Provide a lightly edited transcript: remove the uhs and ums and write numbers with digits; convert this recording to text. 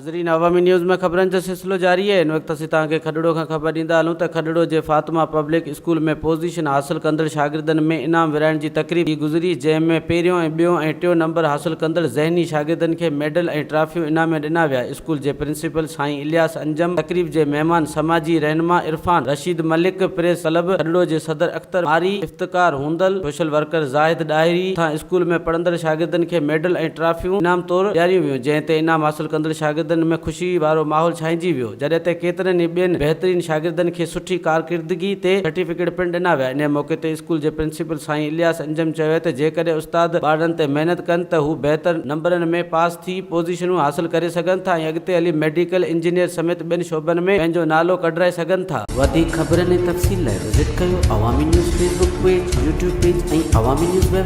ناظرين عوامي نيوز ۾ خبرن جو سلسلو جاري آهي هن وقت اسين توهان کي کڏڙو کان خبر ڏيندا هلون ته کڏڙو جي فاطمه پبلڪ اسڪول ۾ پوزيشن حاصل ڪندڙ شاگردن ۾ انعام ورهائڻ جي تقريب ٿي گذري جنهن ۾ پهريون ۽ ٻيون ۽ ٽيون نمبر حاصل ڪندڙ ذهني شاگردن کي ميڊل ۽ ٽرافيون انعام ۾ ڏنا ويا اسڪول جي پرنسپل سائين الياس انجم تقريب جي مهمان سماجي رهنما عرفان رشيد ملڪ پريس ڪلب کڏڙو جي صدر اختر ماري افتخار هوندل سوشل ورڪر زاهد ڏاهري هٿان اسڪول ۾ پڙهندڙ شاگردن کي ميڊل ۽ ٽرافيون انعام طور ڏياريون ويون، جنهن تي انعام حاصل ڪندڙ شاگردن ۾ خوشي وارو ماحول ڇانئجي ويو، جڏهن ته ڪيترن ئي ٻين بهترين شاگردن کي سٺي ڪارڪردگي تي سرٽيفڪيٽ پڻ ڏنا ويا. انهي موقعي تي اسڪول جي پرنسپل سائين الياس انجم چيو ته جيڪڏهن استاد ٻارڙن تي محنت ڪن ته هو بهتر نمبرن ۾ پاس ٿي پوزيشنون حاصل ڪري سگهن ٿا ۽ اڳتي هلي ميڊيڪل، انجنيئر سميت ٻين شعبن ۾ پنهنجو نالو ڪڍرائي سگهن ٿا. وڌيڪ خبرن ۽ تفصيل لاء وزٽ ڪيو Awami news Facebook page, YouTube page ۽ Awami news web.